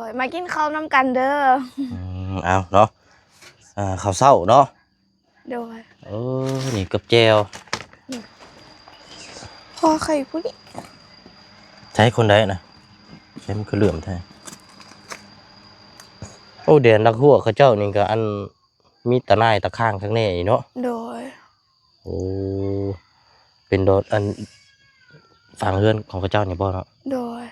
ໂດຍ ມາກິນເຂົ້ານຳກັນເດີ. ອືມ ເອົາເນາະ ອ່າ ເຂົ້າເຊົ້າເນາະ. ໂດຍ ເອີ ນີ້ກັບແຈ່ວ. ພໍໄຂ່ຜູ້ນີ້ ໃຊ້ຄົນໃດນະ? ໃຊ້ມັນຄືເຫຼືອມແທ້. ໂອ້ ແດນລັກຮົ້ວເຂົາເຈົ້ານີ້ກໍອັນ ມີຕາໜ້າຍຕາຄ້າງຄັກແນ່ນີ້ເນາະ. ໂດຍ ໂອ້ ເປັນດອນ ອັນ ຝັ່ງເຮືອນຂອງເຂົາເຈົ້ານີ້ບໍ່ເນາະ? ໂດຍ.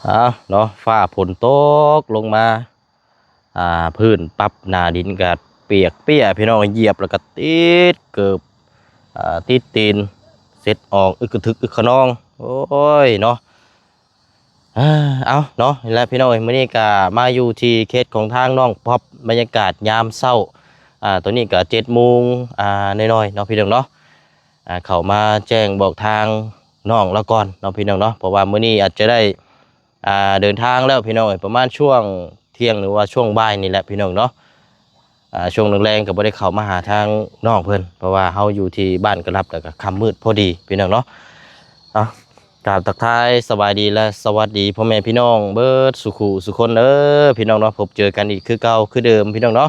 ອ້າວເນາະ ຟ້າຝົນຕົກລົງມາ ອ່າ ພື້ນປັບໜ້າດິນກໍປຽກເປຍ ພີ່ນ້ອງ ຢຽບແລ້ວກໍຕິດເກີບ ອ່າ ຕິດຕີນ ເຊັດອອກ ອຶກກະທຶກອຶກຂະນອງ ໂອ້ຍເນາະ. ອ່າ ເອົາເນາະ ນີ້ແຫຼະພີ່ນ້ອງເອີຍ ມື້ນີ້ກໍມາຢູ່ທີ່ເຂດຂອງທາງນ້ອງປັອບ ບັນຍາກາດຍາມເຊົ້າ ອ່າ ຕອນນີ້ກໍເຈັດໂມງ ອ່າ ໜ້ອຍໆເນາະ ພີ່ນ້ອງເນາະ. ອ່າ ເຂົ້າມາແຈ້ງບອກທາງນ້ອງລາວກ່ອນເນາະ ພີ່ນ້ອງເນາະ ເພາະວ່າມື້ນີ້ອາດຈະໄດ້ ອ່າ ເດີນທາງແລ້ວ ພີ່ນ້ອງເອີຍ ປະມານຊ່ວງທ່ຽງ ຫຼືວ່າຊ່ວງບ່າຍນີ້ແຫຼະ ພີ່ນ້ອງເນາະ. ອ່າ ຊ່ວງແລງໆກໍບໍ່ໄດ້ເຂົ້າມາຫາທາງນ້ອງເພິ່ນ ເພາະວ່າເຮົາຢູ່ທີ່ບ້ານກະລັບ ແລ້ວກໍຄ່ຳມືດພໍດີ ພີ່ນ້ອງເນາະ. ເອົາ ກາບທັກທາຍສະບາຍດີ ແລະ ສະຫວັດດີພໍ່ແມ່ພີ່ນ້ອງເບິດສູ່ຄູ່ສູ່ຄົນເດີ ພີ່ນ້ອງເນາະ. ພົບເຈີກັນອີກຄືເກົ່າຄືເດີມ ພີ່ນ້ອງເນາະ.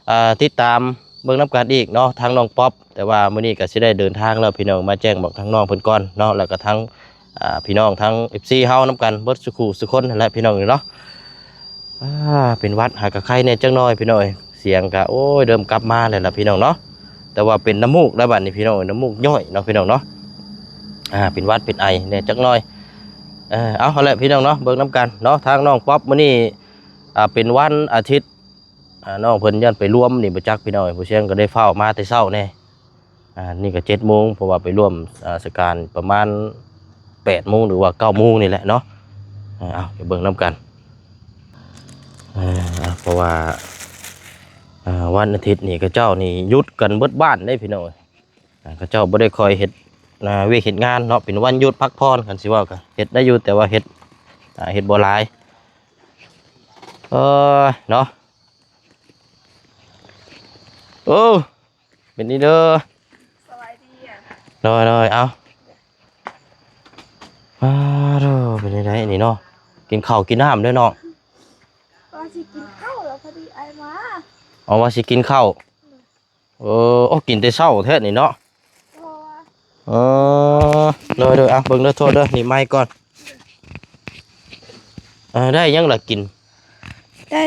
ອ່າ ຕິດຕາມເບິ່ງນຳກັນອີກເນາະ ທາງນ້ອງປັອບ. ແຕ່ວ່າມື້ນີ້ກໍຊິໄດ້ເດີນທາງແລ້ວ ພີ່ນ້ອງ ມາແຈ້ງບອກທາງນ້ອງເພິ່ນກ່ອນເນາະ ແລ້ວກໍທາງ ອ່າ ພີ່ນ້ອງທາງ ເອັຟຊີ ເຮົານຳກັນເບິດສູ່ຄູ່ສູ່ຄົນຫັ້ນແຫຼະ ພີ່ນ້ອງເນາະ. ອ່າ ເປັນຫວັດ ຫາກະໄຄແດ່ຈັກໜ້ອຍ ພີ່ນ້ອງເອີຍ. ສຽງກະ ໂອ້ຍ ເລີ່ມກັບມາແລ້ວລະ ພີ່ນ້ອງເນາະ. ແຕ່ວ່າເປັນນ້ຳມູກແລ້ວບັດນີ້ ພີ່ນ້ອງເອີຍ ນ້ຳມູກຍ້ອຍເນາະ ພີ່ນ້ອງເນາະ. ອ່າ ເປັນຫວັດເປັນໄອແດ່ຈັກໜ້ອຍ. ເອີ ເອົາ ຫັ້ນແຫຼະ ພີ່ນ້ອງເນາະ ເບິ່ງນຳກັນເນາະ. ທາງນ້ອງປັອບມື້ນີ້ ອ່າ ເປັນວັນອາທິດ ອ່າ ນ້ອງເພິ່ນຢ້ານໄປລວມນີ້ບໍ່ຈັກ ພີ່ນ້ອງເອີຍ. ຜູ້ຊຽງກໍໄດ້ຟ້າວມາແຕ່ເຊົ້າແດ່. ອ່າ ນີ້ກໍເຈັດໂມງ ເພາະວ່າໄປລວມ ອ່າ ສະການປະມານແປດໂມງ ຫຼືວ່າເກົ້າໂມງນີ້ແຫຼະເນາະ. ອ່າ ເອົາ ໄປເບິ່ງນຳກັນ. ອ່າ ເພາະວ່າ ອ່າ ວັນອາທິດນີ້ເຂົາເຈົ້ານີ້ຢຸດກັນເບິດບ້ານເດ້ ພີ່ນ້ອງເອີຍ. ອ່າ ເຂົາເຈົ້າບໍ່ໄດ້ຄ່ອຍເຮັດ ອ່າ ວຽກເຮັດງານເນາະ ເປັນວັນຢຸດພັກຜ່ອນ. ຄັນຊິເວົ້າກໍເຮັດໄດ້ຢູ່ ແຕ່ວ່າເຮັດ ອ່າ ເຮັດບໍ່ຫຼາຍ ເອີ ເນາະ. ໂອ້ ເປັນນີ້ເດີ ສະບາຍດີ. ໂດຍໆ ເອົາ ອ້າໂທ້ ເປັນຈັ່ງໃດນີ້ເນາະ. ກິນເຂົ້າກິນນ້ຳເດີນ້ອງ. ວ່າຊິກິນເຂົ້າແລ້ວ ພໍດີອ້າຍມາ. ເອົາ ວ່າຊິກິນເຂົ້າ. ເອີ ໂອ້ ກິນແຕ່ເຊົ້າແທ້ນີ້ເນາະ. ເອີ ໂດຍໆ ອ່ະ ເບິ່ງເດີ ໂທດເດີ ໜີບໄມກ່ອນ. ເອີ ໄດ້ຫຍັງລະກິນ? ໄດ້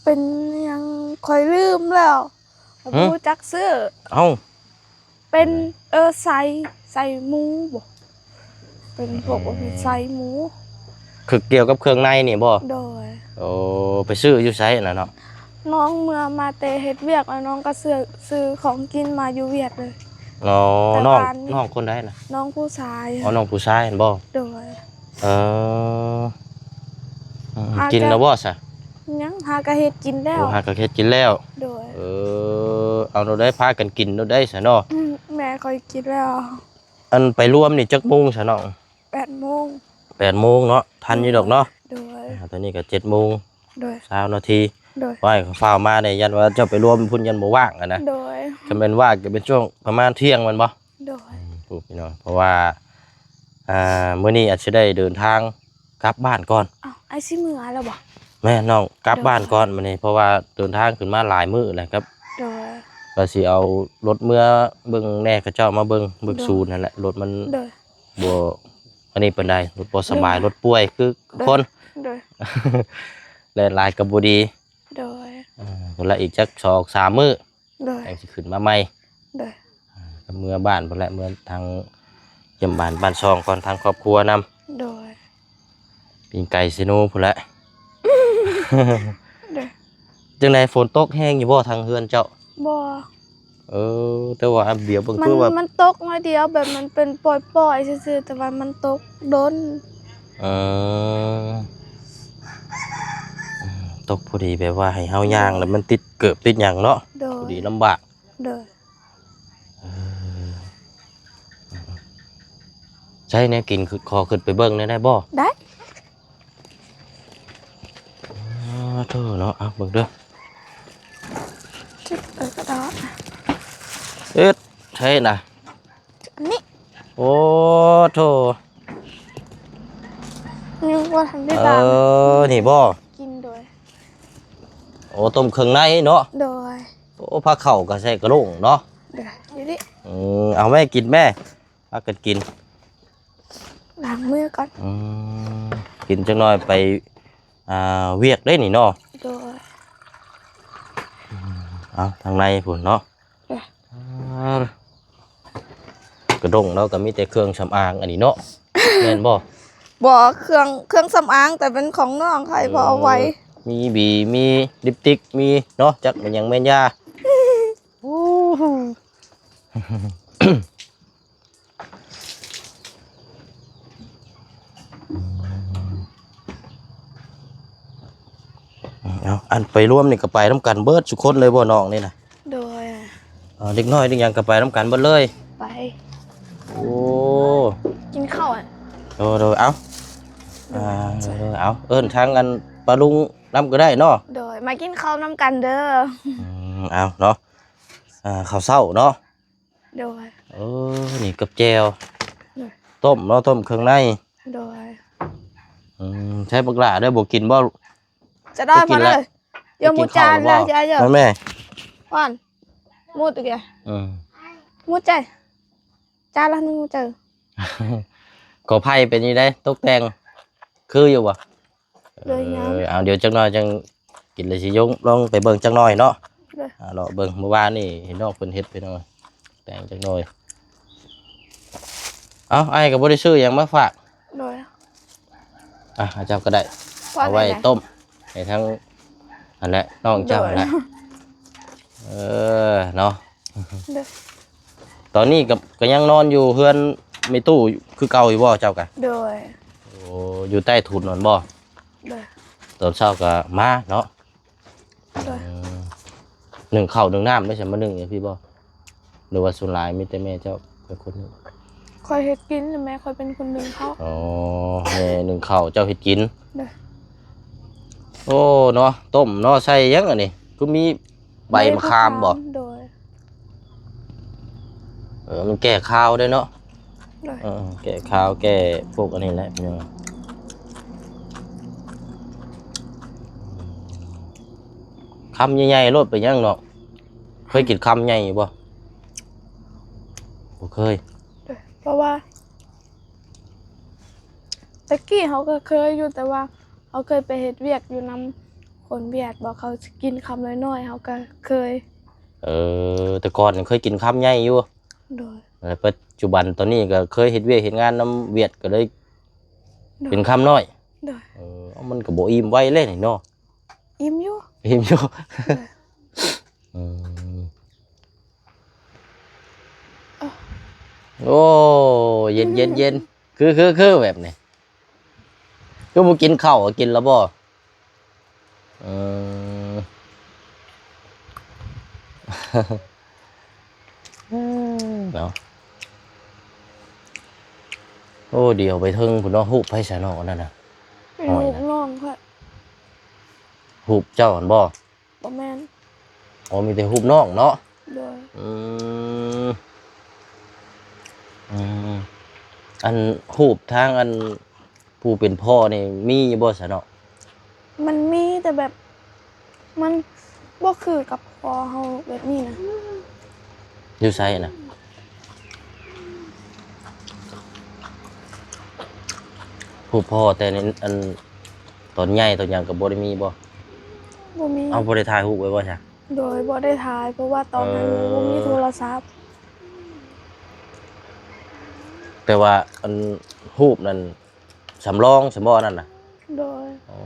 ເປັນຫຍັງຂ້ອຍລືມແລ້ວ ຫຶ? ບໍ່ຮູ້ຈັກຊື່. ເອົ້າ ເປັນ ເອີ ໄສ້ ໄສ້ໝູບໍ? ເປັນພວກປະເພດ ອືມ ໄສ້ໝູ. ຄືກ່ຽວກັບເຄື່ອງໃນນີ້ບໍ? ໂດຍ. ໂອ້ ໄປຊື້ຢູ່ໃສນະເນາະ? ນ້ອງເມືອມາແຕ່ເຮັດວຽກ ແລ້ວນ້ອງກໍຊື້ ຊື້ຂອງກິນມາຢູ່ຫວຽດເລີຍ. ອໍ ແຕ່ ນ້ອງ ວ່ານີ້ ນ້ອງຄົນໃດນະ? ນ້ອງຜູ້ຊາຍ. ອໍ ນ້ອງຜູ້ຊາຍຫັ້ນບໍ? ໂດຍ. ເອີ ອືມ ຫາ ກິນແລ້ວບໍ່ຊະ? ຍັງ ຫາກະເຮັດກິນແລ້ວ. ໂອ້ ຫາກະເຮັດກິນແລ້ວ. ໂດຍ. ເອີ ເອົາໂລດໄດ໋ ພາກັນກິນໂລດໄດ໋ຊະເນາະ. ອືມ ແມ່ຂ້ອຍກິນແລ້ວ. ອັນໄປລວມນີ້ຈັກໂມງຊະນ້ອງ? ແປດໂມງ. ແປດໂມງເນາະ ທັນຢູ່ດອກເນາະ. ໂດຍ. ອ່າ ຕອນນີ້ກໍເຈັດໂມງ. ໂດຍ. ຊາວນາທີ. ໂດຍ. ວ່າໃຫ້ເຂົາຟ້າວມາແດ່ ຢ້ານວ່າເຈົ້າໄປລວມພຸ້ນ ຢ້ານບໍ່ວ່າງຫັ້ນນະ. ໂດຍ. ຄັນແມ່ນວ່າງກໍເປັນຊ່ວງປະມານທ່ຽງແມ່ນບໍ່? ໂດຍ. ອືມ ຜູ້ພີ່ນ້ອງ ເພາະວ່າ ອ່າ ມື້ນີ້ອາດຊິໄດ້ເດີນທາງກັບບ້ານກ່ອນ. ອ້າວ ອ້າຍຊິເມືອແລ້ວບໍ່? ແມ່ນນ້ອງ ກັບບ້ານກ່ອນ ໂດຍ ມື້ນີ້ ເພາະວ່າເດີນທາງຂຶ້ນມາຫຼາຍມື້ແລ້ວຄັບ. ໂດຍ. ວ່າຊິເອົາລົດເມືອເບິ່ງແດ່ ເຂົາເຈົ້າມາເບິ່ງ ເບິ່ງ ໂດຍ ສູນຫັ້ນແຫຼະ ລົດມັນ ໂດຍ ບໍ່ອັນນີ້ປານໃດ ລົດບໍ່ສະບາຍ ໂດຍ ລົດປ່ວຍຄື ໂດຍ ຄົນ ໂດຍ ແລ່ນຫຼາຍກໍບໍ່ດີ. ໂດຍ. ເອີ ພຸ້ນລະ ອີກຈັກສອງສາມມື້ ໂດຍ ຈັ່ງຊິຂຶ້ນມາໃໝ່. ໂດຍ. ເອີ ກໍເມືອບ້ານພຸ້ນແຫຼະ ເມືອທາງຢ້ຽມບ້ານບ້ານຊ່ອງກ່ອນ ທາງຄອບຄົວນຳ. ໂດຍ. ປີ້ງໄກ່ເຊໂນພຸ້ນແຫຼະ. ໂດຍ. ຈັ່ງໃດ ຝົນຕົກແຮງຢູ່ບໍ່ທາງເຮືອນເຈົ້າ? ບໍ່. ເອີ ແຕ່ວ່າດຽວເບິ່ງ ມັນ ຄືວ່າ ມັນຕົກໜ້ອຍດຽວ ແບບມັນເປັນປ່ອຍໆຊື່ໆ ແຕ່ວ່າມັນຕົກດົນ. ເອີ ຕົກພໍດີ ແບບວ່າໃຫ້ເຮົາຍ່າງແລ້ວມັນຕິດເກີບຕິດຫຍັງເນາະ. ໂດຍ. ພໍດີລຳບາກ. ໂດຍ. ໄດ້ແນວກິນ ຂໍຂຶ້ນໄປເບິ່ງແດ່ໄດ້ບໍ່? ໄດ້. ອ້າໂທ້ເນາະ ເອົາເບິ່ງເດີ. ເອີ ກະດາດ ເອີ ໃຊ່ນະ ອັນນີ້. ໂອ້ໂທ້ ຍັງບໍ່ທັນໄດ້ ເອີ ບາງ ນີ້ບໍ່? ກິນໂດຍ ໂອ້ ຕົ້ມເຄື່ອງໃນເນາະ. ໂດຍ. ໂອ້ ພາເຂົ້າກໍໃສ່ກະໂຫຼງເນາະ. ໂດຍ ຢູ່ນີ້. ອືມ ເອົາແມ່ກິນແມ່ ພາກັນກິນ ລ້າງມືກ່ອນ. ອືມ ກິນຈັກໜ່ອຍໄປ ອ່າ ວຽກໄດ້ນີ້ເນາະ. ໂດຍ. ເອົາທາງໃນພຸ້ນເນາະ. ໂດຍ. ອ່າ ກະດົ້ງລາວກໍມີແຕ່ເຄື່ອງສຳອາງອັນນີ້ເນາະ ແມ່ນບໍ່? ບໍ່ ເຄື່ອງ ເຄື່ອງສຳອາງ ແຕ່ເປັນຂອງນ້ອງຂ້ອຍ ເອີ ພໍເອົາໄວ້. ມີບີ ມີລິບຕິກ ມີເນາະ ຈັກແມ່ນຫຍັງແມ່ນຢາ. ໂອ້ ເອົາ ອັນໄປລວມນີ້ກໍໄປນຳກັນເບິດຊຸຄົນເລີຍບໍ່ ນ້ອງນີ້ນະ? ໂດຍ. ເອີ ເດັກນ້ອຍເດັກຫຍັງກໍໄປນຳກັນເບິດເລີຍ? ໄປ. ໂອ້ ກິນເຂົ້າ. ໂດຍໆ ເອົາ ອ່າ ໂດຍໆ ເອົາ ເອີ້ນທາງອັນປ້າລຸງນຳກໍໄດ້ເນາະ. ໂດຍ. ມາກິນເຂົ້ານຳກັນເດີ. ອືມ ເອົາເນາະ ອ່າ ເຂົ້າເຊົ້າເນາະ. ໂດຍ. ເອີ ນີ້ກັບແຈ່ວ. ໂດຍ. ຕົ້ມເນາະ ຕົ້ມເຄື່ອງໃນ. ໂດຍ. ອືມ ໃຊ້ບັກຫຼ້າເດີ ບໍ່ກິນບໍ່? ຈະໄດ້ ບໍ່ກິນແລ້ວ ມາເລີຍ. ຢາໝູຈານແລ້ວ ໄປກິນເຂົ້າແລ້ວບໍ່? ເຈົ້າ ແມ່ ກ່ອນ ໝູດອີກແລ້ວ. ອືມ ໝູດໃຈ ຈານລະໜຶ່ງ ໝູດໃຈ. ກໍໄຜ່ເປັນຈັ່ງໃດ ຕົກແຕ່ງຄືຢູ່ບໍ່? ໂດຍ. ເອີ ເອົາ ດຽວຈັກໜ່ອຍຈັ່ງກິນ ແລ້ວຊິຍົງ ລອງໄປເບິ່ງຈັກໜ່ອຍເນາະ. ໂດຍ. ອ່າ ເລາະເບິ່ງ ມື້ວານນີ້ເຫັນນ້ອງເພິ່ນເຮັດ ພີ່ນ້ອງ ແຕ່ງຈັກໜ່ອຍ. ເອົ້າ ອ້າຍກໍບໍ່ໄດ້ຊື້ຫຍັງມາຝາກ. ໂດຍ. ອ່ະ ເອົາເຈົ້າກໍໄດ້ ເອົາໄວ້ຕົ້ມໃຫ້ທາງ ອັນແຫຼະ ນ້ອງເຈົ້າຫັ້ນແຫຼະ. ໂດຍ. ເອີ ເນາະ. ໂດຍ. ຕອນນີ້ກໍ ກໍຍັງນອນຢູ່ເຮືອນແມ່ຕູ້ຄືເກົ່າຢູ່ບໍ່ເຈົ້າກະ? ໂດຍ. ໂອ້ ຢູ່ໃຕ້ທຸນນັ້ນບໍ່? ໂດຍ. ຕອນເຊົ້າກໍມາເນາະ. ໂດຍ. ອືມ ໜຶ້ງເຂົ້າໜຶ້ງນ້ຳໄດ້ຊັ້ນ ມາໜຶ້ງຢູ່ພີ້ບໍ່? ຫຼືວ່າສ່ວນຫຼາຍມີແຕ່ແມ່ເຈົ້າເປັນຄົນໜຶ້ງ? ຂ້ອຍເຮັດກິນ ແມ່ຂ້ອຍເປັນຄົນໜຶ້ງເຂົ້າ. ອໍ ແມ່ໜຶ້ງເຂົ້າ ເຈົ້າເຮັດກິນ. ໂດຍ. ໂອ້ ເນາະ ຕົ້ມເນາະ ໃສ່ຫຍັງອັນນີ້? ຄືມີໃບມະຂາມບໍ່? ໃບມະຂາມ. ໂດຍ. ເອີ ມັນແກ້ຄາວໄດ້ເນາະ. ໂດຍ. ເອີ ແກ້ຄາວ ແກ້ພວກອັນນີ້ແຫຼະ ພີ່ນ້ອງ. ຄຳໃຫຍ່ໆໂລດ ເປັນຫຍັງເນາະ? ເຄີຍກິນຄຳໃຫຍ່ຢູ່ບໍ່? ບໍ່ເຄີຍ. ໂດຍ. ເພາະວ່າແຕ່ກີ້ເຮົາກໍເຄີຍຢູ່ ແຕ່ວ່າເຮົາເຄີຍໄປເຮັດວຽກຢູ່ນຳຄົນຫວຽດ ບອກເຂົາຊິກິນຄຳນ້ອຍໆ ເຮົາກໍເຄີຍ. ເອີ ແຕ່ກ່ອນເຄີຍກິນຄຳໃຫຍ່ຢູ່. ໂດຍ. ແລ້ວປັດຈຸບັນຕອນນີ້ກໍເຄີຍເຮັດວຽກເຮັດງານນຳຫວຽດ ກໍເລີຍ ໂດຍ ເປັນຄຳນ້ອຍ. ໂດຍ. ເອີ ມັນກໍບໍ່ອີ່ມໄວເລີຍນີ້ເນາະ. ອີ່ມຢູ່. ອີ່ມຢູ່. ໂດຍ. ອືມ. ເອີ ໂອ້ ເຢັນໆໆ ຄືໆໆ ແບບນີ້. ຄືບໍ່ກິນເຂົ້າ ກິນແລ້ວບໍ່? ເອີ ເນາະ. ໂອ້ ດຽວໄປເທິງພຸ້ນເນາະ. ຮູບໃຜຊະເນາະ ອັນນັ້ນນະ? ເປັນຮູບນ້ອງຂ້ອຍ. ຮູບເຈົ້າຫັ້ນບໍ່? ບໍ່ແມ່ນ. ອໍ ມີແຕ່ຮູບນ້ອງເນາະ? ໂດຍ. ອືມ ອືມ ອັນຮູບທາງອັນຜູ້ເປັນພໍ່ນີ້ມີຢູ່ບໍ່ຊະເນາະ? ມັນມີ ແຕ່ແບບມັນບໍ່ຄືກັບພໍ່ເຮົາແບບນີ້ນະ. ຢູ່ໃສນະ? ຜູ້ພໍ່ແຕ່ໃນອັນຕອນໃຫຍ່ຕອນຫຍັງກໍບໍ່ໄດ້ມີບໍ່? ບໍ່ມີ. ເອົາ ບໍ່ໄດ້ຖ່າຍຮູບໄວ້ບໍ່ຊະ? ໂດຍ ບໍ່ໄດ້ຖ່າຍ ເພາະວ່າຕອນນັ້ນ ເອີ ຍັງບໍ່ມີໂທລະສັບ. ແຕ່ວ່າອັນຮູບນັ້ນສຳລອງຊັ້ນບໍ່ ອັນນັ້ນນະ? ໂດຍ. ອໍ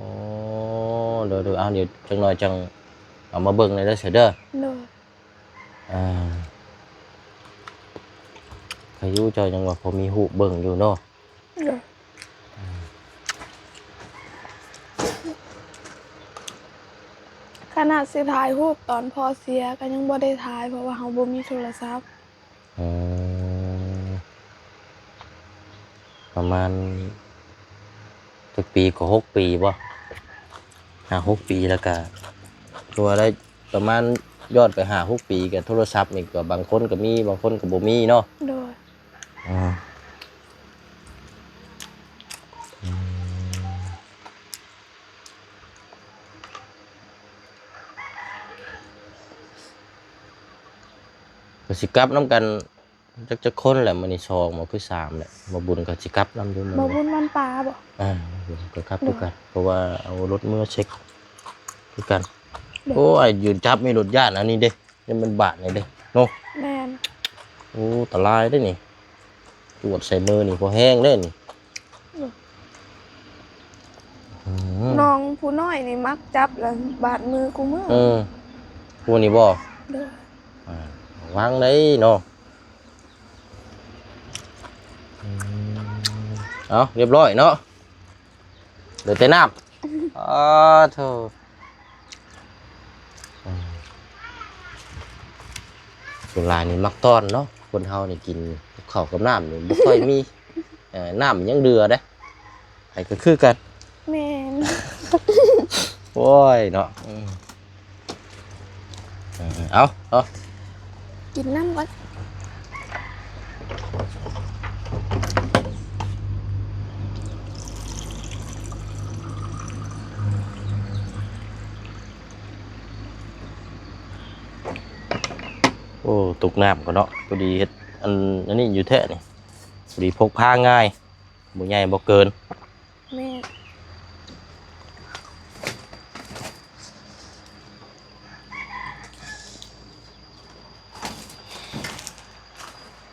ໂດຍໆ ເອົາ ດຽວຈັກໜ່ອຍຈັ່ງເອົາມາເບິ່ງແດ່ເດີ ເຊີເດີ. ໂດຍ. ອ່າ ໃຄຢູ່ເຈົ້າຍັງວ່າພໍມີຮູບເບິ່ງຢູ່ເນາະ. ໂດຍ. ຂະໜາດຊິຖ່າຍຮູບຕອນພໍ່ເສຍກໍຍັງບໍ່ໄດ້ຖ່າຍ ເພາະວ່າເຮົາບໍ່ມີໂທລະສັບ. ອືມ. ປະມານຈັກປີກໍ ຫົກປີບໍ່ ຫ້າຫົກປີ ແລ້ວກະ ຄືວ່າໄດ້ປະມານຍ້ອນໄປຫ້າຫົກປີ ກະໂທລະສັບນີ້ກໍບາງຄົນກໍມີ ບາງຄົນກໍບໍ່ມີເນາະ. ໂດຍ. ອືມ ອືມ ກໍຊິກັບນຳກັນ ຈັກ ຈັກຄົນແຫຼະ ມື້ນີ້ ສອງບໍ່ ຄື ສາມແຫຼະ. ບໍ່ບຸນກໍຊິກັບນຳຢູ່ ບໍ່ບຸນວັນປາບໍ່? ອ່າ ບໍ່ບຸນກໍກັບຄືກັນ ເພາະວ່າເອົາລົດເມືອເຊັກຄືກັນ. ໂດຍ. ໂອ້ຍ ຢືນຈັບມີລົດຢ້ານອັນນີ້ເດ້ ຍັງແມ່ນບາດນີ້ເດ້ເນາະ. ແມ່ນ. ໂອ້ ອັນຕະລາຍເດ້ນີ້ ຈວດໃສ່ມືນີ້ພໍແຮງເດ້ນີ້. ອືມ ອືມ ນ້ອງຜູ້ນ້ອຍນີ້ມັກຈັບແລ້ວບາດມືຄູ່ມື້. ເອີ ຜູ້ນີ້ບໍ່? ໂດຍ. ອ່າ ລະວັງໄດ໋ເນາະ. ອືມ ເອົາ ຮຽບຮ້ອຍເນາະ ເຫຼືອແຕ່ນ້ຳ. ອໍ ໂທ້ ອືມ ສ່ວນຫຼາຍນີ້ມັກຕ້ອນເນາະ ຄົນເຮົານີ້ກິນກັບເຂົ້າກັບນ້ຳນີ້ບໍ່ຄ່ອຍມີ ເອີ ນ້ຳຍັງເຫຼືອເດ້. ໃຜກໍຄືກັນ. ແມ່ນ. ໂອ້ຍເນາະ ອືມ ເອີ ເອົາ ເອົາ ກິນນ້ຳກ່ອນ. ໂອ້ ຕົກນ້ຳກ່ອນເນາະ ພໍດີເຮັດອັນ ອັນນີ້ຢູ່ແທ້ນີ້ ພໍດີພົກພາງ່າຍ. ບໍ່ໃຫຍ່ບໍ່ເກີນ. ແມ່ນ.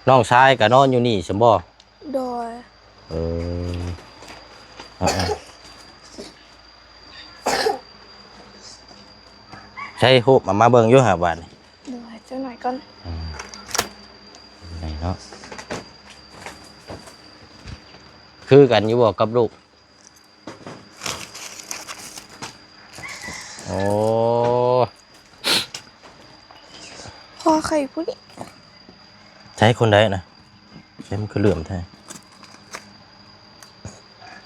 ນ້ອງຊາຍກໍນອນຢູ່ນີ້ຊັ້ນບໍ່? ໂດຍ. ເອີ ເອົາໆ ໃຊ້ຮູບເອົາມາເບິ່ງຢູ່ຫາບາດນີ້. ໂດຍ ຈັກໜ້ອຍກ່ອນ. ອືມ ນີ້ເນາະ ຄືກັນຢູ່ບໍ່ກັບລູກ? ໂອ້ ພໍ່ຂ້ອຍຜູ້ນີ້. ໃຊ້ຄົນໃດນະ? ໃຊ້ມັນຄືເຫຼື້ອມແທ້.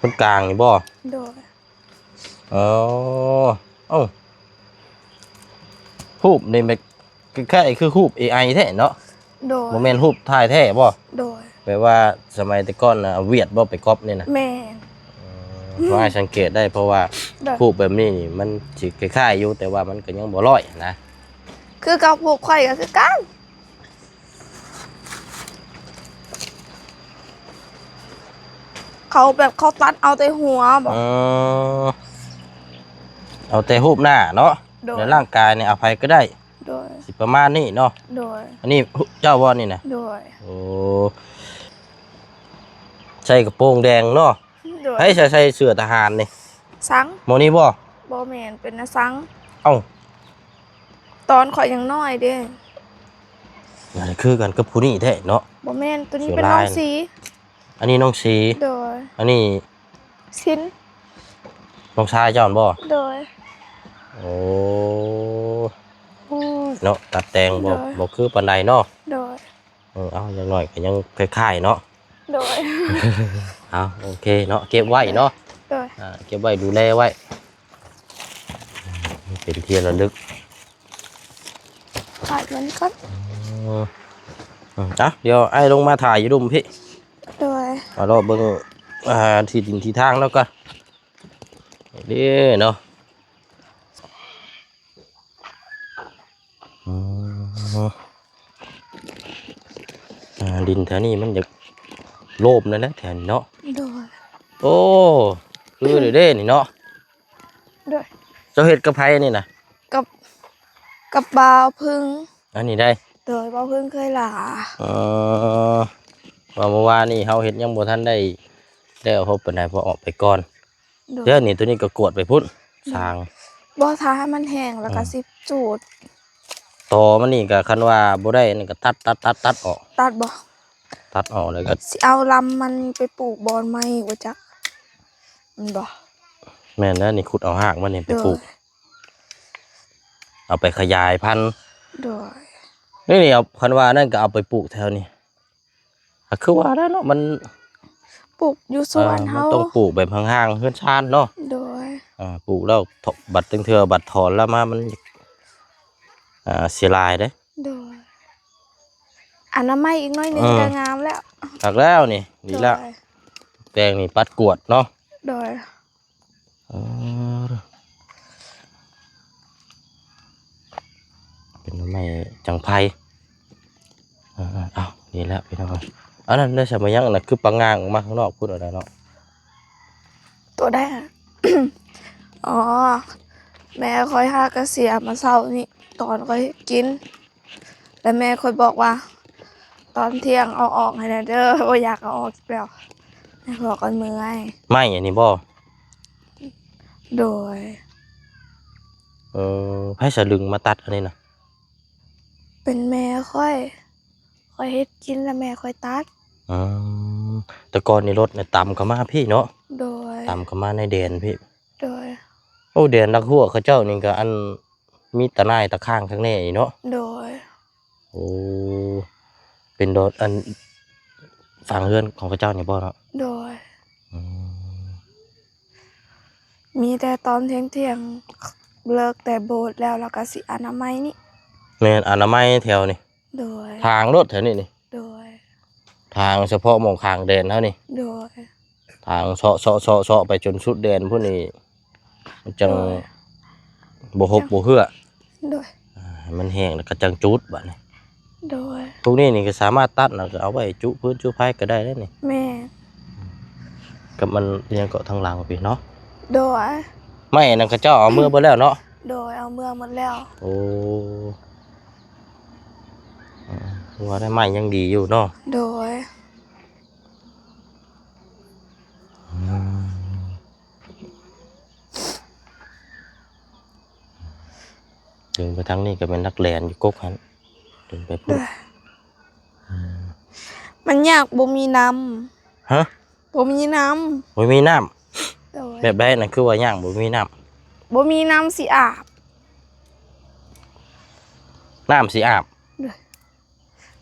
ຄົນກາງນີ້ບໍ່? ໂດຍ. ອໍ ເອົ້າ ຮູບນີ້ແບບຄ້າຍໆຄືຮູບເອໄອແທ້ເນາະ. ໂດຍ. ບໍ່ແມ່ນຮູບຖ່າຍແທ້ບໍ່? ໂດຍ. ແບບວ່າສະໄໝແຕ່ກ່ອນນະ ເອົາຫວຽດບໍ່ໄປກັອບນີ້ນະ? ແມ່ນ. ເອີ ອືມ ວ່າໃຫ້ສັງເກດໄດ້ ເພາະວ່າ ໂດຍ ຮູບແບບນີ້ນີ້ມັນຊິຄ້າຍໆຢູ່ ແຕ່ວ່າມັນກໍຍັງບໍ່ຮ້ອຍນະ. ຄືກັບຮູບຂ້ອຍກໍຄືກັນ. ເຂົາແບບເຂົາຕັດເອົາແຕ່ຫົວບໍ່? ເອີ ເອົາແຕ່ຮູບໜ້າເນາະ. ໂດຍ. ແລ້ວຮ່າງກາຍນີ້ເອົາໃຜກໍໄດ້. ໂດຍ. ຊິປະມານນີ້ເນາະ. ໂດຍ. ອັນນີ້ເຈົ້າບໍ່ນີ້ນະ? ໂດຍ. ໂອ້ ໃສ່ກະໂປງແດງເນາະ. ໂດຍ. ໃຜໃສ່ ໃສ່ເສື້ອທະຫານນີ້? ສັງ. ໝໍນີ້ບໍ່? ບໍ່ແມ່ນ ເປັນນາສັງ. ເອົ້າ ຕອນຂ້ອຍຍັງນ້ອຍເດ້. ອັນນີ້ຄືກັນກັບຜູ້ນີ້ແທ້ເນາະ. ບໍ່ແມ່ນ ໂຕນີ້ເປັນນ້ອງສີ. ອັນນີ້ນ້ອງສີ. ໂດຍ. ອັນນີ້ສິນ. ນ້ອງຊາຍເຈົ້າຫັ້ນບໍ່? ໂດຍ. ໂອ້ ໂອ້ຍເນາະ ຕັດແຕ່ງບໍ່ ໂດຍ ບໍ່ຄືປານໃດເນາະ. ໂດຍ. ເອີ ເອົາ ຢ່າງໜ້ອຍກໍຍັງຄ້າຍໆເນາະ. ໂດຍ. ເອົາ ໂອເຄເນາະ ເກັບໄວ້ເນາະ. ໂດຍ. ອ່າ ເກັບໄວ້ ດູແລໄວ້ ເປັນທີ່ລະລຶກ. ຂາດມັນກ່ອນ. ອືມ ອືມ ເອົາ ດຽວອ້າຍລົງມາຖ່າຍຢູ່ລຸ່ມພີ້. ໂດຍ. ມາເລາະເບິ່ງ ອ່າ ທີ່ດິນທີ່ທາງແລ້ວກໍ ນີ້ເນາະ. ອືມ ອ່າ ດິນແຖວນີ້ມັນຢາກໂລມແດ່ແຖວນີ້ເນາະ. ໂດຍ. ໂອ້ ຄືເດ້ນີ້ເນາະ. ໂດຍ. ເຈົ້າເຮັດກັບໃຜນີ້ນະ? ກັບ ກັບບ່າວເພິ່ງ. ອັນນີ້ໃດ? ໂດຍ ບ່າວເພິ່ງເຄີຍຫຼາ. ເອີ ວ່າເມື່ອວານນີ້ເຮົາເຮັດຍັງບໍ່ທັນໄດ້ແລ້ວ ເຮົາປານໃດ ເພາະອອກໄປກ່ອນ. ໂດຍ. ເດ້ນີ້ ໂຕນີ້ກໍກວດໄປພຸ້ນ ໂດຍ ສາງ. ບໍ່ ຖ້າໃຫ້ມັນແຫ້ງແລ້ວກໍ ອືມ ຊິຈູດ. ຕໍມັນນີ້ກໍ ຄັນວ່າບໍ່ໄດ້ນີ້ກໍຕັດ ຕັດ ຕັດ ຕັດອອກ. ຕັດບໍ່? ຕັດອອກແລ້ວກໍ ຊິເອົາລຳມັນໄປປູກບ່ອນໃໝ່ບໍ່ຈັກ ແມ່ນບໍ່? ແມ່ນແລ້ວນີ້ ຂຸດເອົາຮາກມັນນີ້ໄປປູກ. ໂດຍ. ເອົາໄປຂະຫຍາຍພັນ. ໂດຍ. ນີ້ ນີ້ເອົາ ຄັນວ່ານັ້ນກໍເອົາໄປປູກແຖວນີ້. ກໍຄືວ່າແຫຼະເນາະ ມັນ ປູກຢູ່ສວນເຮົາ ເອີ ມັນຕ້ອງປູກແບບຫ່າງໆເຮືອນຊານເນາະ. ໂດຍ ເອີ ປູກແລ້ວ ຖ- ບັດຈັ່ງເທື່ອບັດຖອນແລ້ວມາມັນ ອ່າ ເສຍຫຼາຍເດ້. ໂດຍ ອະນາໄມອີກໜ້ອຍໜຶ່ງ ເອີ ກໍງາມແລ້ວ. ຄັກແລ້ວນີ້ ດີແລ້ວ. ໂດຍ ແປງນີ້ປັດກວດເນາະ. ໂດຍ ເອີ ເປັນໜໍ່ໄມ້ຈັງໄພ. ເອີ ເອົາ ນີ້ແຫຼະພີ່ນ້ອງ. ອັນນັ້ນໄດ້ສະມາຍັງນະ ຄືປາງງາງອອກມາຂ້າງນອກພຸ້ນ ອັນນັ້ນເນາະ. ຕົວໃດອະ? ອໍ ແມ່ຂ້ອຍຫາກະເສຍມາເຊົ້ານີ້ ຕອນຂ້ອຍເຮັດກິນ ແລ້ວແມ່ຂ້ອຍບອກວ່າ ຕອນທ່ຽງເອົາອອກໃຫ້ແດ່ເດີ ບໍ່ຢາກເອົາອອກແລ້ວ ແມ່ບອກກັນເມື່ອຍ. ໄມ້ອັນນີ້ບໍ່? ໂດຍ ເອີ ໃຜສະດຶງມາຕັດອັນນີ້ນະ? ເປັນແມ່ຂ້ອຍ ຂ້ອຍເຮັດກິນແລ້ວແມ່ຂ້ອຍຕັດ. ອືມ ແຕ່ກ່ອນນີ້ລົດນີ້ຕຳເຂົ້າມາພີ້ເນາະ. ໂດຍ ຕຳເຂົ້າມາໃນແດນພີ້. ໂດຍ ໂອ້ ແດນລັກຮົ້ວເຂົາເຈົ້ານີ້ກໍອັນ ມີຕາໜ່າຍຕາຄ້າງຄັກແນ່ນີ້ເນາະ. ໂດຍ ໂອ້ ເປັນໂດນ ອັນ ຝັ່ງເຮືອນຂອງເຂົາເຈົ້ານີ້ບໍ່ເນາະ? ໂດຍ ອືມ ມີແຕ່ຕອນທ່ຽງໆ ເລີກແຕ່ໂບດແລ້ວ ແລ້ວກໍຊິອະນາໄມນີ້. ແມ່ນ ອະນາໄມແຖວນີ້. ໂດຍ ທາງໂລດແຖວນີ້ນີ້. ໂດຍ ທາງສະເພາະໝ່ອງຂ້າງແດນເຮົານີ້. ໂດຍ ທາງເຊາະໆໆໄປຈົນສຸດແດນພຸ້ນນີ້ ມັນຈັ່ງ ໂດຍ ບໍ່ຫົກ ຈັ່ງ ບໍ່ເຫື່ອ. ໂດຍ ອ່າ ໃຫ້ມັນແຫ້ງແລ້ວກໍຈັ່ງຈູດບາດນີ້. ໂດຍ ພວກນີ້ນີ້ກໍສາມາດຕັດແລ້ວກໍເອົາໄວ້ຈຸຟືນຈຸໄຟກໍໄດ້ເດ້ນີ້. ແມ່ນ ກັບມັນອີຫຍັງເກາະທາງຫຼັງພີ້ເນາະ. ໂດຍ ໄມ້ອັນນັ້ນເຂົາເຈົ້າເອົາເມືອເບິດແລ້ວເນາະ. ໂດຍ ເອົາເມືອໝົດແລ້ວ. ໂອ້ ເອີ ວ່າໄດ້ໄມ້ຍັງດີຢູ່ເນາະ. ໂດຍ ອືມ ດຶງໄປທາງນີ້ກໍແມ່ນນັກແລ່ນຢູ່ກົກຫັ້ນ ດຶງໄປພຸ້ນ. ໂດຍ ອືມ ມັນຍາກບໍ່ມີນ້ຳ. ຮະ? ບໍ່ມີນ້ຳ. ບໍ່ມີນ້ຳ. ໂດຍ ແບບໃດນັ້ນ ຄືວ່າຍາກບໍ່ມີນ້ຳ? ບໍ່ມີນ້ຳຊິອາບ. ນ້ຳຊິອາບ. ໂດຍ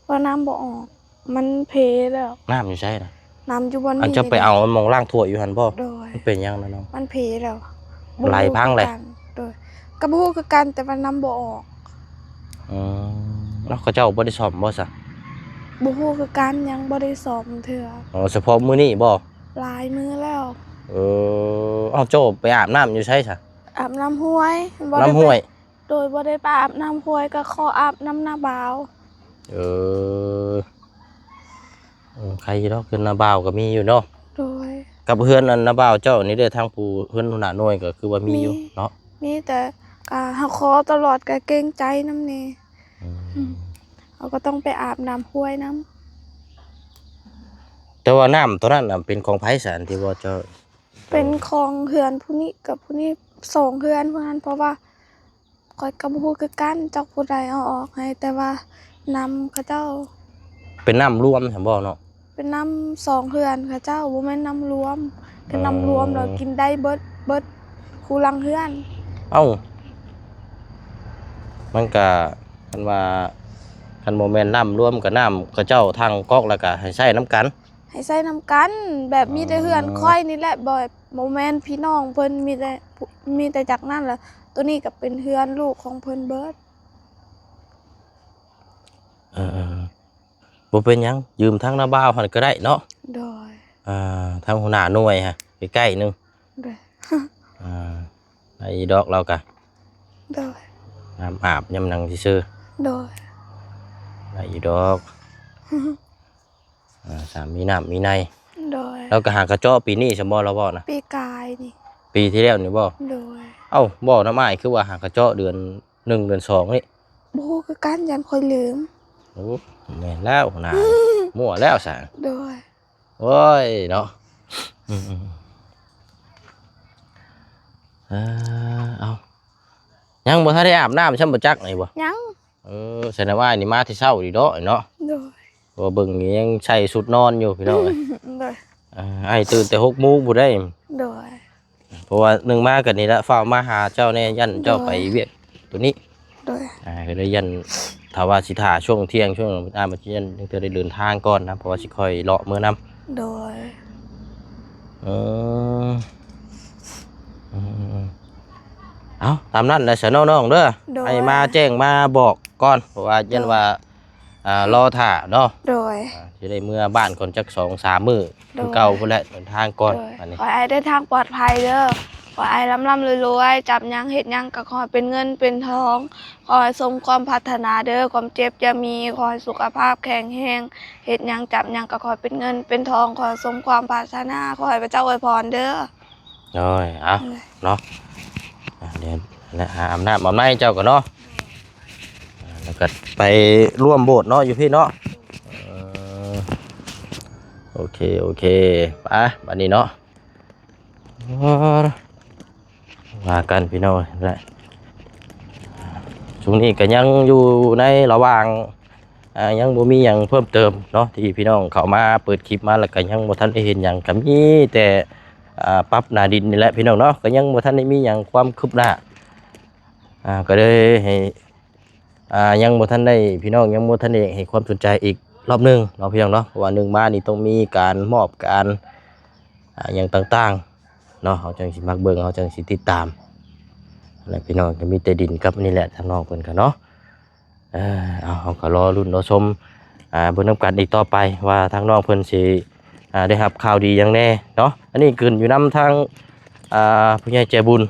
ວ່ານ້ຳບໍ່ອອກ ມັນເພແລ້ວ. ນ້ຳຢູ່ໃສນະ? ນ້ຳຢູ່ບ່ອນນີ້. ອັນເຈົ້າໄປເອົາໝ່ອງລ້າງຖ້ວຍຢູ່ຫັ້ນບໍ່? ໂດຍ ມັນເປັນຫຍັງນະນ້ອງ? ມັນເພແລ້ວ. ໄຫຼພັງເລີຍ. ໂດຍ ກໍບໍ່ຮູ້ຄືກັນ ແຕ່ວ່ານ້ຳບໍ່ອອກ. ອືມ ເນາະ ເຂົາເຈົ້າບໍ່ໄດ້ສ້ອມບໍ່ຊະ? ບໍ່ຮູ້ຄືກັນ ຍັງບໍ່ໄດ້ສ້ອມເທື່ອ. ອໍ ສະເພາະມື້ນີ້ບໍ່? ຫຼາຍມື້ແລ້ວ. ເອີ ເອົ້າ ເຈົ້າໄປອາບນ້ຳຢູ່ໃສຊະ? ອາບນ້ຳຫ້ວຍ. ບໍ່ໄດ້ໄປ ນ້ຳຫ້ວຍ. ໂດຍ ບໍ່ໄດ້ໄປອາບນ້ຳຫ້ວຍ ກໍຂໍອາບນ້ຳນ້າບ່າວ. ເອີ ເອີ ໃຄຢູ່ດອກ ຄືນ້າບ່າວກໍມີຢູ່ເນາະ. ໂດຍ ກັບເຮືອນອັນນ້າບ່າວເຈົ້ານີ້ເດ້ ທາງຜູ້ເຮືອນຫົວໜ້າໜ່ວຍກໍຄືວ່າມີຢູ່ເນາະ. ມີ ມີ ແຕ່ກໍຫາຂໍຕະຫຼອດ ກໍເກງໃຈນຳແດ່. ອືມ ອືມ ເຮົາກໍຕ້ອງໄປອາບນ້ຳຫ້ວຍນຳ. ແຕ່ວ່ານ້ຳຕົວນັ້ນນະ ເປັນຂອງໃຜຊະ ອັນທີ່ວ່າເຈົ້າ ເປັນຂອງເຮືອນຜູ້ນີ້ກັບຜູ້ນີ້ ສອງເຮືອນຜູ້ນັ້ນ ເພາະວ່າຂ້ອຍກໍບໍ່ຮູ້ຄືກັນ ຈັກຜູ້ໃດເອົາອອກໃຫ້ ແຕ່ວ່ານ້ຳເຂົາເຈົ້າ. ເປັນນ້ຳລວມຊັ້ນບໍ່ເນາະ? ເປັນນ້ຳສອງເຮືອນເຂົາເຈົ້າ ບໍ່ແມ່ນນ້ຳລວມ. ຄັນນ້ຳລວມ ອໍ ແລ້ວກິນໄດ້ເບິດ ເບິດຄູ່ຫຼັງເຮືອນ. ເອົ້າ ມັນກະ ຄັນວ່າ ຄັນບໍ່ແມ່ນນ້ຳລວມ ກໍນ້ຳເຂົາເຈົ້າທັງກອກ ແລ້ວກະໃຫ້ໃຊ້ນຳກັນ. ໃຫ້ໃຊ້ນຳກັນ ແບບ ອໍ ມີແຕ່ເຮືອນຂ້ອຍນີ້ແຫຼະ ບໍ່ ບໍ່ແມ່ນພີ່ນ້ອງເພິ່ນ ມີແຕ່ ມີແຕ່ຈາກນັ້ນລະ ໂຕນີ້ກໍເປັນເຮືອນລູກຂອງເພິ່ນເບິດ. ເອີ ບໍ່ເປັນຫຍັງ ຢືມທາງນ້າບ່າວຫັ້ນກໍໄດ້ເນາະ. ໂດຍ ອ່າ ທາງຫົວໜ້າໜ່ວຍຫັ້ນ ໃກ້ໆໜຶ່ງ. ໂດຍ ອ່າ ໄດ້ຢູ່ດອກລາວກະ. ໂດຍ ຍາມອາບຍາມຫຍັງຊື່ໆ. ໂດຍ ໄດ້ຢູ່ດອກ. ອ່າ ສາມ ມີນ້ຳມີໃນ. ໂດຍ ລາວກໍຫາກະເຈາະປີນີ້ຊັ້ນບໍ່ ລາວເວົ້ານະ? ປີກາຍນີ້. ປີທີ່ແລ້ວນີ້ບໍ່? ໂດຍ ເອົ້າ ເວົ້ານຳອ້າຍຄືວ່າຫາກະເຈາະເດືອນໜຶ່ງ ເດືອນສອງນີ້. ບໍ່ຮູ້ຄືກັນ ຢ້ານຂ້ອຍລືມ. ໂອ້ ແມ່ນແລ້ວນະ ມົ້ວແລ້ວຊະ. ໂດຍ ໂອ້ຍເນາະ. ອືມໆ ເອີ ເອົ້າ ຍັງບໍ່ທັນໄດ້ອາບນ້ຳຊ້ຳບໍ່ຈັກນີ້ບໍ່? ຍັງ. ເອີ ສະແດງວ່ານີ້ມາແຕ່ເຊົ້າດີເນາະ ເນາະ. ໂດຍ ເພາະວ່າເບິ່ງນີ້ຍັງໃສ່ຊຸດນອນຢູ່ພີ່ນ້ອງເອີຍ. ໂດຍ ອ່າ ອ້າຍຕື່ນແຕ່ຫົກໂມງພຸ້ນໃດ໋. ໂດຍ ເພາະວ່າໜຶ່ງມາກໍນີ້ລະ ຟ້າວມາຫາເຈົ້າແດ່ ຢ້ານເຈົ້າໄປວຽກໂຕນີ້. ໂດຍ ອ່າ ກໍເລີຍຢ້ານ ຖ້າວ່າຊິຖ້າຊ່ວງທ່ຽງ ຊ່ວງ ອ່າ ມັນຈະຢ້ານ ຍັງເທື່ອໄດ້ເດີນທາງກ່ອນນະ ເພາະວ່າຊິຄ່ອຍເລາະເມືອນຳ. ໂດຍ ເອີ ເອີ ເອົ້າ ຕາມນັ້ນແຫຼະຊະເນາະນ້ອງເດີ. ໂດຍ ໃຫ້ມາແຈ້ງມາບອກກ່ອນ ເພາະວ່າຢ້ານວ່າ ໂດຍ ອ່າ ລໍຖ້າເນາະ. ໂດຍ ອ່າ ຊິໄດ້ເມືອບ້ານກ່ອນຈັກສອງສາມມື້ ໂດຍ ຄືເກົ່າພຸ້ນແຫຼະ ເດີນທາງກ່ອນ. ໂດຍ ອັນນີ້ ຂໍໃຫ້ເດີນທາງປອດໄພເດີ ຂໍໃຫ້ລ່ຳໆລວຍໆ ຈັບຫຍັງເຮັດຫຍັງກໍຂໍໃຫ້ເປັນເງິນເປັນທອງ ຂໍໃຫ້ສົມຄວາມປາດຖະໜາເດີ ຄວາມເຈັບຢ່າມີ ຂໍໃຫ້ສຸຂະພາບແຂງແຮງ ເຮັດຫຍັງຈັບຫຍັງກໍຂໍໃຫ້ເປັນເງິນເປັນທອງ ຂໍໃຫ້ສົມຄວາມປາດຖະໜາ ຂໍໃຫ້ພະເຈົ້າອວຍພອນເດີ. ໂດຍ ເອົາ ໂດຍ ເນາະ ອ່າ ດຽວ ແລະ ຫາອາບນ້ຳອາບໃນເຈົ້າກ່ອນເນາະ ອ່າ ແລ້ວກໍໄປຮ່ວມໂບດເນາະ ຢູ່ພີ້ເນາະ. ເອີ ໂອເຄ ໂອເຄ ໄປ ບັດນີ້ເນາະ ວ່າກັນພີ່ນ້ອງແຫຼະ. ຊ່ວງນີ້ກໍຍັງຢູ່ໃນລະຫວ່າງ ອ່າ ຍັງບໍ່ມີຫຍັງເພີ່ມເຕີມເນາະ ທີ່ພີ່ນ້ອງເຂົ້າມາເປີດຄລິບມາ ແລ້ວກໍຍັງບໍ່ທັນໄດ້ເຫັນຫຍັງ ກໍມີແຕ່ ອ່າ ປັບໜ້າດິນນີ້ແຫຼະພີ່ນ້ອງເນາະ ກໍຍັງບໍ່ທັນໄດ້ມີຫຍັງຄວາມຄືບໜ້າ ອ່າ ກໍເລີຍໃຫ້ ອ່າ ຍັງບໍ່ທັນໄດ້ ພີ່ນ້ອງຍັງບໍ່ທັນໄດ້ໃຫ້ຄວາມສົນໃຈອີກລອບໜຶ່ງເນາະ ພີ່ນ້ອງເນາະ ເພາະວ່າໜຶ່ງມານີ້ຕ້ອງມີການມອບການ ອ່າ ຫຍັງຕ່າງໆເນາະ ເຮົາຈັ່ງຊິມັກເບິ່ງ ເຮົາຈັ່ງຊິຕິດຕາມ ແລະ ພີ່ນ້ອງກໍມີແຕ່ດິນກັບອັນນີ້ແຫຼະ ທາງນ້ອງເພິ່ນກໍເນາະ. ເອີ ເອົາ ເຮົາກໍລໍລຸ້ນລໍຊົມ ອ່າ ເບິ່ງນຳກັນອີກຕໍ່ໄປ ວ່າທາງນ້ອງເພິ່ນຊິ ອ່າ ໄດ້ຮັບຂ່າວດີຫຍັງແດ່ເນາະ. ອັນນີ້ຂຶ້ນຢູ່ນຳທາງ ອ່າ ຜູ້ໃຫຍ່ໃຈບຸນ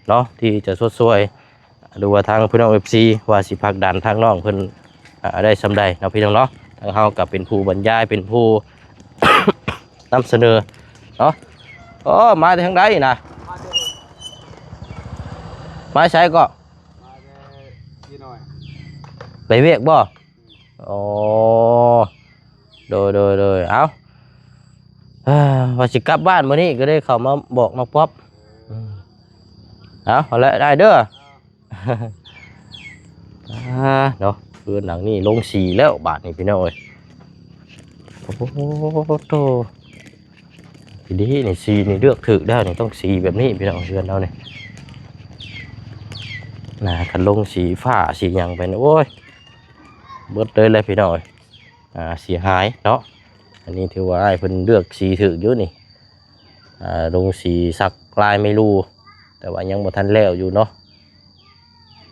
ເນາະ ທີ່ຈະຊົດຊ່ວຍ ຫຼືວ່າທາງພີ່ນ້ອງເອັຟຊີ ວ່າຊິຜັກດັນທາງນ້ອງເພິ່ນ ອ່າ ໄດ້ສ່ຳໃດເນາະ ພີ່ນ້ອງເນາະ. ທາງເຮົາກໍເປັນຜູ້ບັນຍາຍ ເປັນຜູ້ນຳສະເໜີເນາະ. ໂອ້ ມາແຕ່ທາງໃດນະ? ມາແຕ່ ມາໃສກໍ? ມາແຕ່ທີ່ນ້ອຍ ໄປວຽກບໍ່? ອໍ ໂດຍ ໂດຍ ໂດຍ ເອົາ ອ່າ ວ່າຊິກັບບ້ານມື້ນີ້ ກໍໄດ້ເຂົ້າມາບອກນ້ອງປັອບ. ອືມ ເອົາ ເອົາແຫຼະ ໄດ້ເດີ. ອ່າ ເນາະ ເຮືອນຫຼັງນີ້ລົງສີແລ້ວບາດນີ້ ພີ່ນ້ອງເອີຍ. ໂອ້ໂຫ ໂຕ ດີໆ ນີ້ ສີນີ້ເລືອກຖືກແລ້ວນີ້ ຕ້ອງສີແບບນີ້ພີ່ນ້ອງ ເຮືອນເຮົານີ້ນະ. ຄັນລົງສີຟ້າສີຫຍັງໄປນີ້ ໂອ້ຍ ເບິດເລີຍແຫຼະພີ່ນ້ອງເອີຍ. ອ່າ ເສຍຫາຍເນາະ. ອັນນີ້ຖືວ່າອ້າຍເພິ່ນເລືອກສີຖືກຢູ່ນີ້ ອ່າ ລົງສີສັກລາຍໄມ້ລູ ແຕ່ວ່າຍັງບໍ່ທັນແລ້ວຢູ່ເນາະ.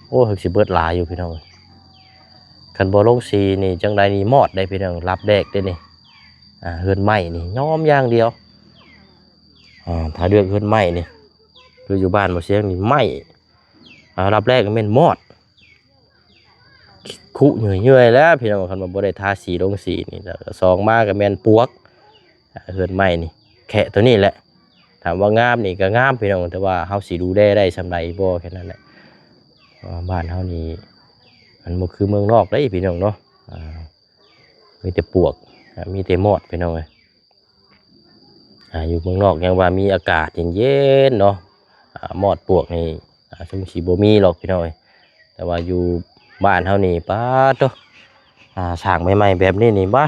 ໂອ້ ເພິ່ນຊິເບິດຫຼາຍຢູ່ພີ່ນ້ອງ. ຄັນບໍ່ລົງສີນີ້ ຈັ່ງໃດນີ້ມອດໄດ໋ພີ່ນ້ອງ ລັບແລກເດ້ນີ້. ອ່າ ເຮືອນໄມ້ນີ້ຍອມຢ່າງດຽວ. ອ່າ ຖ້າເລືອກເຮືອນໄມ້ນີ້ ຄືຢູ່ບ້ານບໍ່ສຽງນີ້ໄມ້ ອ່າ ລັບແລກກໍແມ່ນມອດ ຄຸເຫຍື່ອຍໆແລ້ວພີ່ນ້ອງ. ຄັນວ່າບໍ່ໄດ້ທາສີລົງສີນີ້ ແລ້ວສອງມາກໍແມ່ນປວກ. ອ່າ ເຮືອນໄມ້ນີ້ແຄະຕົວນີ້ແຫຼະ. ຖາມວ່າງາມນີ້ກໍງາມພີ່ນ້ອງ ແຕ່ວ່າເຮົາຊິດູແລໄດ້ສ່ຳໃດບໍ່ ແຄ່ນັ້ນແຫຼະ. ເພາະວ່າບ້ານເຮົານີ້ມັນບໍ່ຄືເມືອງນອກເດ້ພີ່ນ້ອງເນາະ. ອ່າ ມີແຕ່ປວກ ອ່າ ມີແຕ່ມອດພີ່ນ້ອງເອີຍ. ອ່າ ຢູ່ເມືອງນອກຍັງວ່າມີອາກາດເຢັນໆເນາະ. ອ່າ ມອດປວກນີ້ ອ່າ ສົງຊິບໍ່ມີຫຼອກພີ່ນ້ອງເອີຍ. ແຕ່ວ່າຢູ່ບ້ານເຮົານີ້ ປາດໂທ້ ອ່າ ສ້າງໃໝ່ໆແບບນີ້ນີ້ ບາ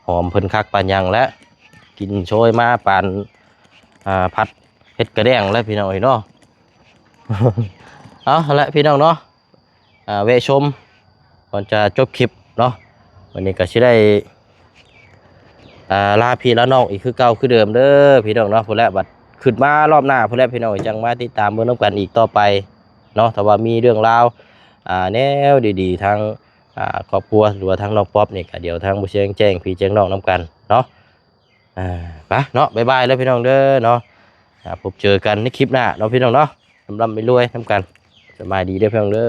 ຫອມເພິ່ນຄັກປານຫຍັງແຫຼະ. ກິ່ນໂຊຍມາປານ ອ່າ ຜັດເຫັດກະແດງແລ້ວພີ່ນ້ອງເອີຍເນາະ. ເອົາ ຫັ້ນແຫຼະພີ່ນ້ອງເນາະ. ອ່າ ແວະຊົມກ່ອນຈະຈົບຄລິບເນາະ. ວັນນີ້ກໍຊິໄດ້ ອ່າ ລາພີ່ລານ້ອງອີກຄືເກົ່າຄືເດີມເດີພີ່ນ້ອງເນາະ. ພຸ້ນແຫຼະ ບັດຂຶ້ນມາລອບໜ້າພຸ້ນແຫຼະພີ່ນ້ອງ ຈັ່ງມາຕິດຕາມເບິ່ງນຳກັນອີກຕໍ່ໄປເນາະ. ຖ້າວ່າມີເລື່ອງລາວ ອ່າ ແນວດີໆ ທາງ ອ່າ ຄອບຄົວ ຫຼືວ່າທາງນ້ອງປັອບນີ້ ກໍດຽວທາງບໍ່ສຽງແຈ້ງພີ່ແຈ້ງນ້ອງນຳກັນເນາະ. ອ່າ ໄປເນາະ ບາຍບາຍເດີພີ່ນ້ອງເດີເນາະ. ອ່າ ພົບເຈີກັນໃນຄລິບໜ້າເນາະພີ່ນ້ອງເນາະ. ລ່ຳໆລວຍໆນຳກັນ. ສະບາຍດີເດີພີ່ນ້ອງເດີ.